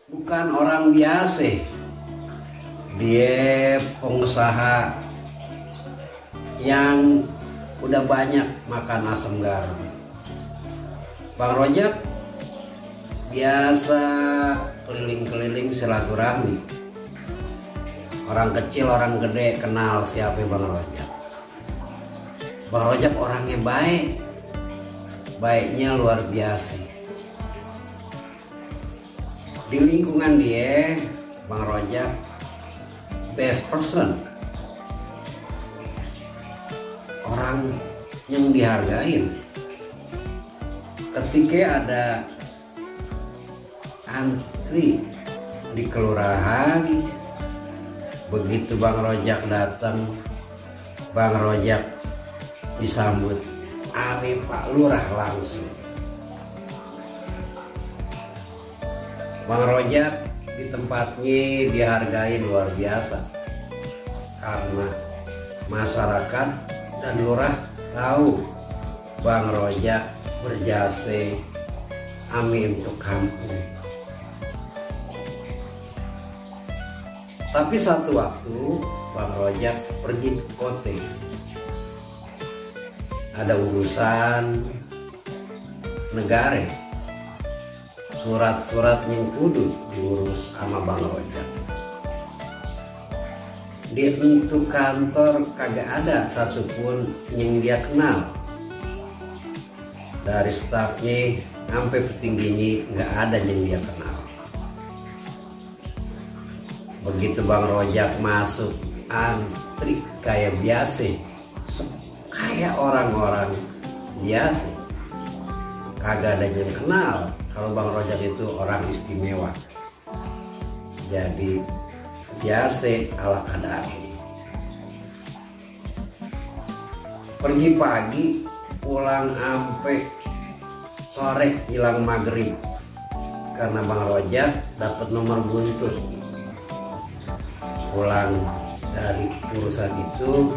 Bukan orang biasa, dia pengusaha yang udah banyak makan asam garam. Bang Rojak biasa keliling-keliling silaturahmi. Orang kecil, orang gede kenal siapa Bang Rojak. Bang Rojak orangnya baik, baiknya luar biasa. Di lingkungan dia, Bang Rojak best person, orang yang dihargain. Ketika ada antri di kelurahan, begitu Bang Rojak datang, Bang Rojak disambut ame Pak Lurah langsung. Bang Rojak di tempatnya dihargai luar biasa karena masyarakat dan lurah tahu Bang Rojak berjasa ame untuk kampung. Tapi satu waktu Bang Rojak pergi ke kota, ada urusan negara, surat-surat yang kudu diurus sama Bang Rojak. Di untuk kantor kagak ada satupun yang dia kenal. Dari stafnya sampai petingginya nggak ada yang dia kenal. Begitu Bang Rojak masuk antri kayak biasa, kayak orang-orang biasa, kagak ada yang kenal kalau Bang Rojak itu orang istimewa. Jadi biasa ala kadarnya. Pergi pagi, pulang sampai sore hilang maghrib karena Bang Rojak dapat nomor buntut. Pulang dari urusan itu,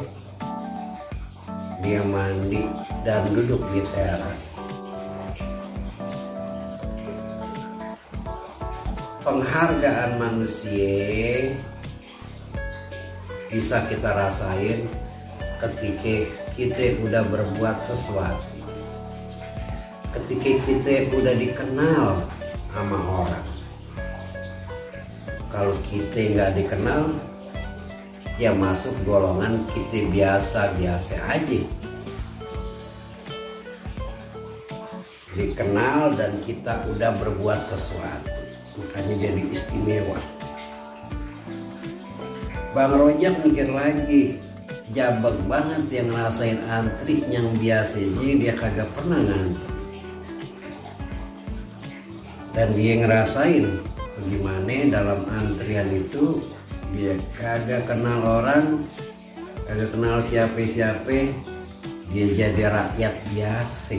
dia mandi dan duduk di teras. Penghargaan manusia bisa kita rasain ketika kita udah berbuat sesuatu, ketika kita udah dikenal sama orang. Kalau kita nggak dikenal, ya masuk golongan kita biasa-biasa aja. Dikenal dan kita udah berbuat sesuatu, makanya jadi istimewa. Bang Rojak mikir lagi, jabang banget yang ngerasain antri yang biasanya dia kagak pernah ngantri. Dan dia ngerasain bagaimana dalam antrian itu dia kagak kenal orang, kagak kenal siapa-siapa, dia jadi rakyat biasa.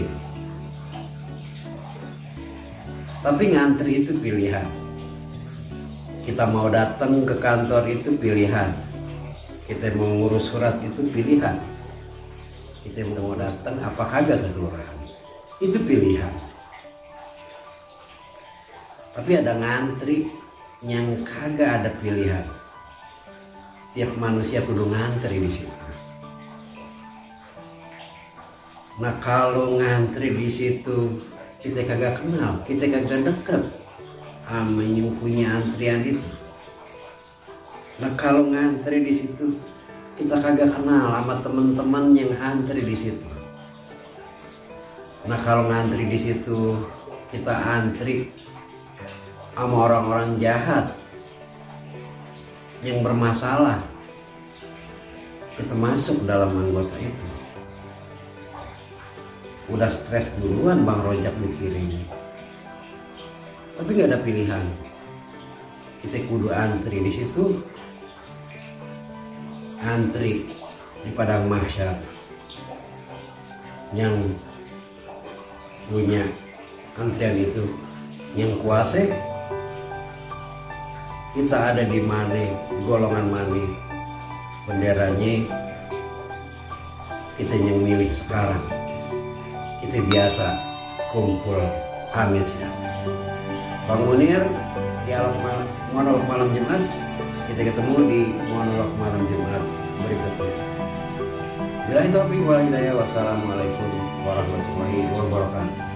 Tapi ngantri itu pilihan. Kita mau datang ke kantor itu pilihan. Kita mau ngurus surat itu pilihan. Kita mau datang apa kagak ke kelurahan, itu pilihan. Tapi ada ngantri yang kagak ada pilihan. Tiap manusia kudu ngantri di situ. Nah kalau ngantri di situ kita kagak kenal, kita kagak deket sama yang punya antrian itu. Nah kalau ngantri di situ kita kagak kenal sama teman-teman yang antri di situ. Nah kalau ngantri di situ kita antri sama orang-orang jahat yang bermasalah, kita masuk dalam anggota itu. Udah stres duluan Bang Rojak mikirin. Tapi nggak ada pilihan. Kita kudu antri di situ, antri di padang mahsyar. Yang punya antrian itu, yang kuasa, kita ada di mana, golongan mana, benderanya kita yang milih sekarang. Kita biasa kumpul Amis ya. Bang Munir dialog monolog malam Jumat. Kita ketemu di monolog malam Jumat berikutnya. Billahi taufiq wal hidayah. Wassalamualaikum warahmatullahi wabarakatuh.